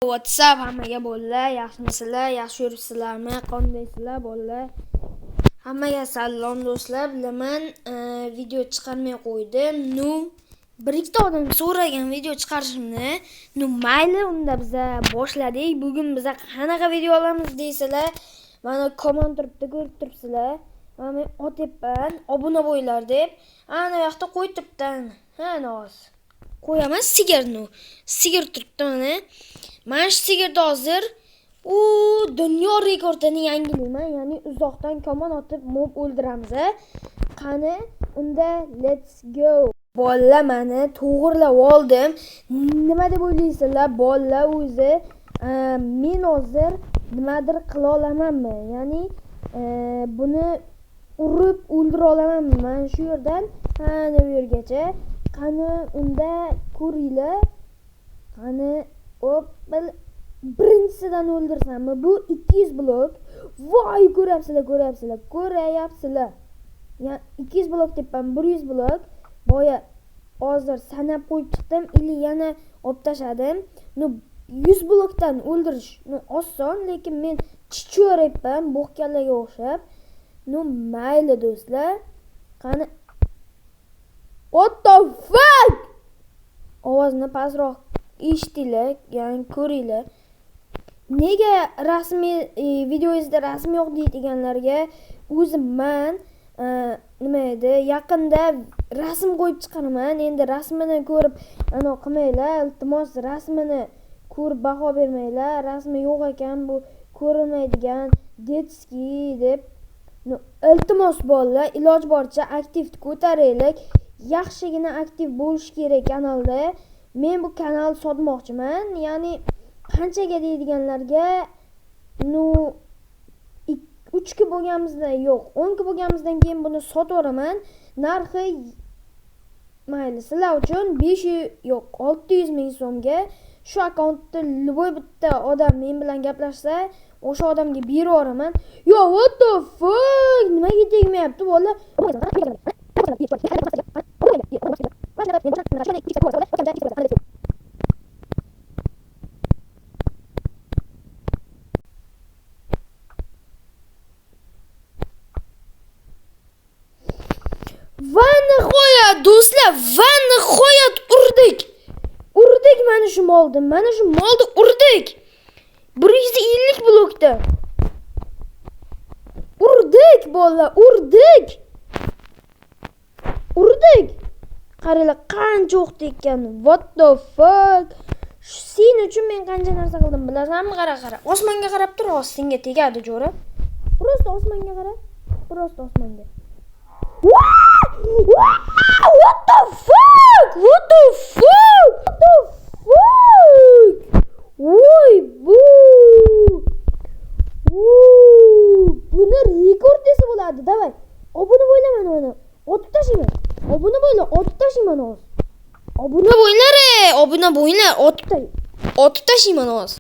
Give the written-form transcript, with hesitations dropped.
What's up hammaga bolalar, yaxshimisizlar, yaxshi yuribsizlarmi, qandaysizlar bolalar? Hammaga salom do'stlar, bilaman video chiqarmay qo'ydim. Ну, bir ikkita odam so'ragan video chiqarishimni. Ну, mayli, unda biza boshladik. Bugun biza qanaqa video olamiz deysizlar? Mana komment turibdi, ko'rib turibsizlar. Mana men otyapman, obuna bo'linglar deb. Ana bu yoqda qo'yib turibdi. Ha, hozir. Qo'yaman sigirni. Sigir turibdi mana. Mana shu sigirni hozir u dunyo rekordini yangilayman, ya'ni uzoqdan komon otib mob o'ldiramiz. Qani, unda let's go. Bolalar mani to'g'irlab oldim. Nima deb o'ylaysizlar? Bolalar o'zi men hozir nimadir qila olamanmi? Ya'ni buni urib o'ldira olamanmi? Mana shu yerdan ana bu yergacha. Qani unda ko'ringlar. Qani hop, birinchisidan o'ldirsammi? Bu 200 blok. Voy, ko'ryapsizlar, ko'ryapsizlar, ko'ryapsizlar. Ya 200 blok debman, 100 blok. Boya hozir sanab qo'yib chiqdim, ili yana olib tashladim. Ну 100 blokdan o'ldirish ну oson, lekin men chichoryapman bo'xkalarga o'xshab. Ну mayli do'stlar. Qani what the fuck? Ovozni pastroq eshitinglar, ya'ni ko'ringlar. Nega rasmiy videoyingizda rasm yo'q deydiganlarga o'zim man nima edi, yaqinda rasm qo'yib chiqaraman. Endi rasmini ko'rib ano qilmanglar, iltimos, rasmini ko'rib baho bermanglar. Rasmi yo'q ekan, bu ko'rinmaydigan detskiy deb. Iltimos bolalar, iloji boricha aktivni ko'taraylik. Yaxshigina aktiv bo'lish kerak kanalda. Men bu kanalni sotmoqchiman. Ya'ni qanchaga deydiganlarga, ну 3 k bo'lganimizdan yo'q, 10 k bo'lganimizdan keyin buni sotaveraman. Narxi mayli, sizlar uchun 500 yo'q, 600 ming so'mga shu akkauntni любой bitta odam men bilan gaplashsa, o'sha odamga berib yuboraman. Yo, what the fuck? Nimaga tegmayapti bola? Va nihoyat do'stlar, va nihoyat urdik. Urdik mana shu molni, mana shu molni urdik. 150 blokda. Urdik bolalar, urdik. Urdik. Qaranglar qancha o'q tekkan. What the fuck? Sen uchun men qancha narsa qildim, bilasanmi? Qara, qara. Osmonga qarab tur, hozir senga tegadi jo'ra. Просто osmonga qara. Просто osmonga. What the fuck? What the fuck? What the fuck? Voy bu. Buni rekord desa bo'ladi. Давай. Obuna bo'ylaman mana. Otib tashlayman. Obuna bo'ylar, otib tashlayman hozir. Obuna bo'ylar, obuna bo'ylar, otib tashlayman hozir.